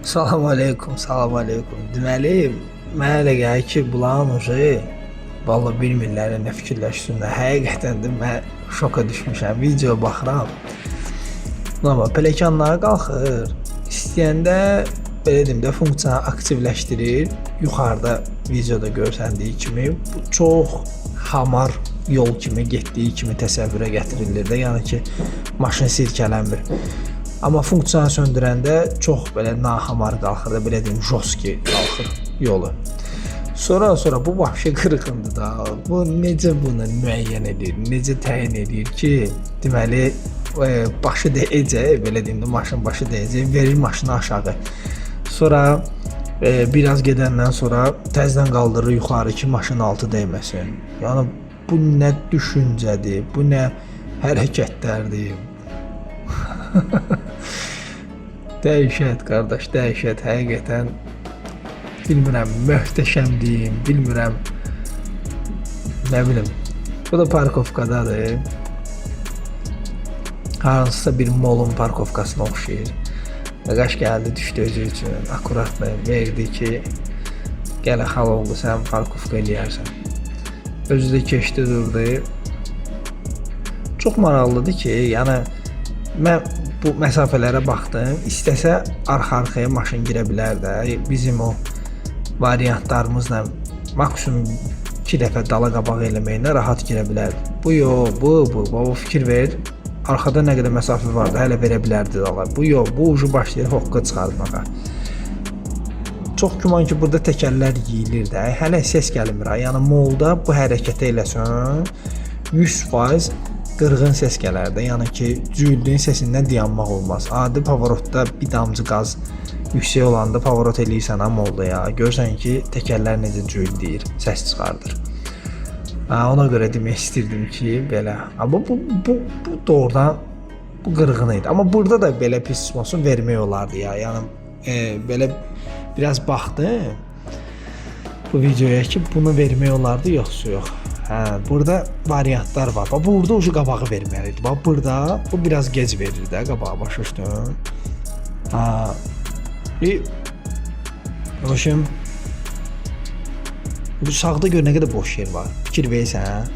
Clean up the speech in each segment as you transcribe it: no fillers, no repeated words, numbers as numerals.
Salam aleykum, salam aleykum. Deməli, mənə elə gəlir ki, bunların uje valla bilmirlər nə fikirləşsinlər. Həqiqətən də mən şoka düşmüşəm. Video baxıram. Amma pələkanlara qalxır. İstəyəndə belə deyim də funksiyanı aktivləşdirir. Yuxarıda videoda görsəndiyi kimi bu çox hamar yol kimi getdiyi kimi təsəvvürə gətirilir də. Yəni ki, maşın sirkələnmir. Amma funksiyanı söndürəndə çox belə nahamar qalxır da, belə deyim, joski qalxır yolu. Sonra bu vahşi qırğındır da. Bu necə bunu müəyyən edir, necə təyin edir ki, deməli başı dəyəcək, belə deyim də, maşın başı dəyəcək, verir maşını aşağı. Sonra biraz gedəndən sonra təzədən qaldırır yuxarı ki, maşın altı dəyməsin. Yəni bu nə düşüncədir, bu nə hərəkətlərdir. Dəhşət qardaş, dəhşət. Həqiqətən bilmirəm, möhtəşəm deyim, bilmirəm. Nə bilim. Bu da parkovkadadır. Hansısa bir molun parkovkasına oxşayır. Qaqaş gəldi, düşdü özü üçün. Akkuratla verdi ki, gəl xala oğlu, sən parkovka eləyərsən. Özü də keçdi, durdu. Çox maraqlıdır ki, yəni mən bu məsafələrə baxdım. İstəsə arxa-arxaya maşın girə bilər də. Bizim o variantlarımızla maksimum 2 dəfə dala qabaq eləməklə rahat girə bilər. Bu yox, bu fikir ver. Arxada nə qədər məsafə vardı, hələ verə bilərdi dala. Bu yox, bu ucu başlayır hoqqa çıxartmağa. Çox güman ki, burada təkərlər yeyilir də. Hələ səs gəlmir. Yəni molda bu hərəkəti eləsən 100% qırğın səs gələr də. Yəni ki, cüyüldüyün səsindən dayanmaq olmaz. Adi pavorotda bir damcı qaz yüksək olanda pavorot eləyirsən ha molda ya. Görsən ki, təkərlər necə cüyüldüyür, səs çıxardır. Ha, ona görə demək istirdim ki, belə. Amma bu doğrudan bu qırğın idi. Amma burada da belə pis olsun vermək olardı ya. Yəni belə biraz baxdım bu videoya ki, bunu vermək olardı, yoxsa yox. Hə, burada variantlar var. Bax, burada ucu qabağı verməli idi. Bax, burada bu biraz gec verir də qabağı, başa düşdün? Ha. Başım. Bu sağda gör nə qədər boş yer var. Fikir versən.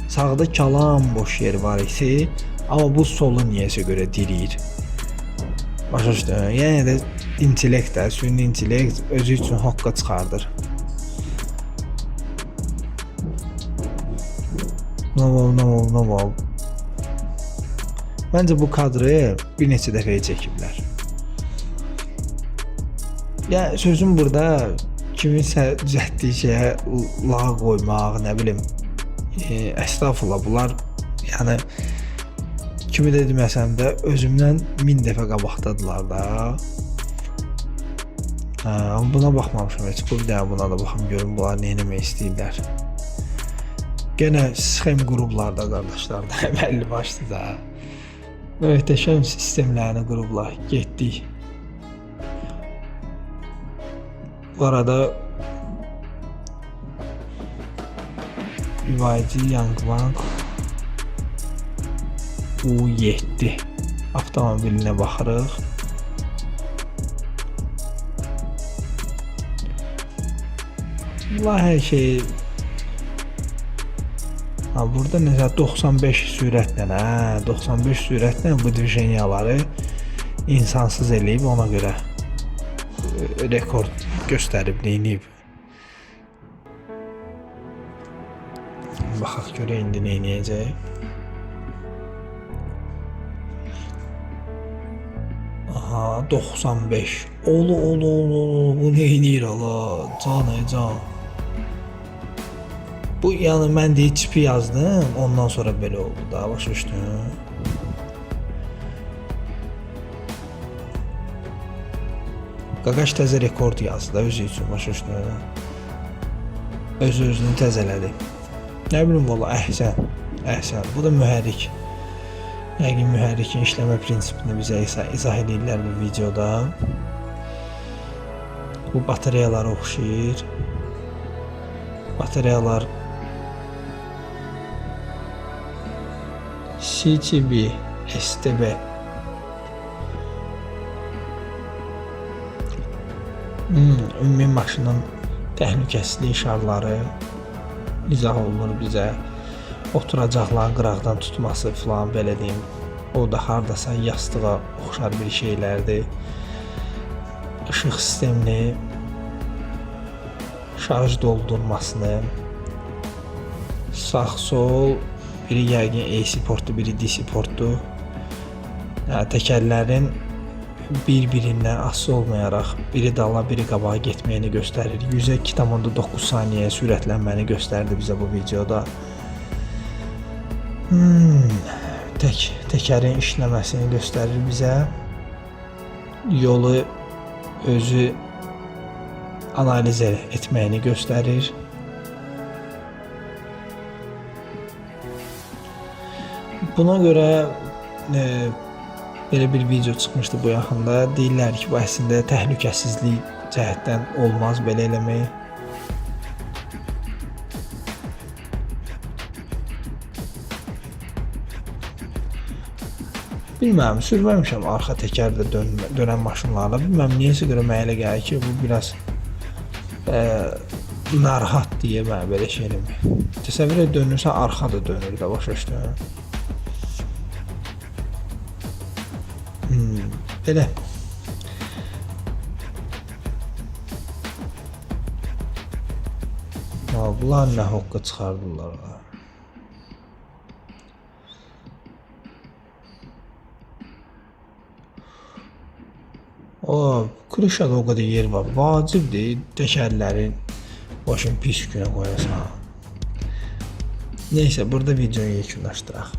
Sağda kalam boş yer var idi. Amma bu solu niyəsə görə diriyir. Başa düşdün? Yəni də intellekt də, süni intellekt özü üçün hoqqa çıxardır. No, no. Məncə bu kadrı bir neçə dəfəyə çəkiblər. Yəni sözüm burada kiminsə düzəltdiyi şeyə la qoymaq, nə bilim, əstağfurullah, bunlar yəni kimi də deməsəm də özümdən 1000 dəfə qabaqdadılar da. Hə, amma buna baxmamışam heç. Bu bir dənə buna da baxım görüm bunlar nə etmək istəyirlər. Genə sxem qurublar da qardaşlar da, bəlli başlı da. Möhtəşəm sistemlərini qurublar. Getdik. Bu arada BYD Yangwang U7 avtomobilinə baxırıq. Bunlar hər şey. Ha, burada nəsə 95 sürətlə, hə, 95 sürətlə bu dvijeniyaları insansız eləyib, ona görə rekord göstərib, neyniyib. Baxaq görək indi neyniyəcək. Aha, 95. Olu, olu, olu, olu, bu neyniyir ala? Can, ey can. Bu, yəni mən deyir çipi yazdım, ondan sonra belə oldu da, başa düşdün? Qaqaş təzə rekord yazdı da özü üçün, başa düşdün? Özü özünü təzələdi. Nə bilim valla, əhsən, əhsən. Bu da mühərrik. Yəqin mühərrikin işləmə prinsipini bizə izah edirlər bu videoda. Bu batareyalara oxşayır. Batareyalar CTB, STB. Ümumi maşının təhlükəsizlik şarları izah olunur bizə. Oturacaqların qıraqdan tutması filan belə deyim. O da hardasa yastığa oxşar bir şeylərdir. İşıq sistemini, şarj doldurmasını, sağ-sol, biri yəqin AC portdur, biri DC portdur. Yəni, təkərlərin bir-birindən asılı olmayaraq biri dala, biri qabağa getməyini göstərir. 102,9 saniyə sürətlənməni göstərdi bizə bu videoda. Təkərin işləməsini göstərir bizə. Yolu özü analiz etməyini göstərir. Buna görə belə bir video çıxmışdı bu yaxında. Deyirlər ki, bu əslində təhlükəsizlik cəhətdən olmaz belə eləmək. Bilməm, sürməmişəm arxa təkərdə dönən maşınlarla. Bilməm, niyəsə görə mənə elə gəlir ki, bu biraz narahat deyə mənə belə şey eləmək. Təsəvvür et, dönürsə arxa da dönür də, başa düşdün? Belə. Ha, bunlar nə hoqqa çıxardılar ha. O, krışada o qədər yer var. Vacibdir təkərlərin başın pis günə qoyasan. Neysə, burada videonu yekunlaşdıraq.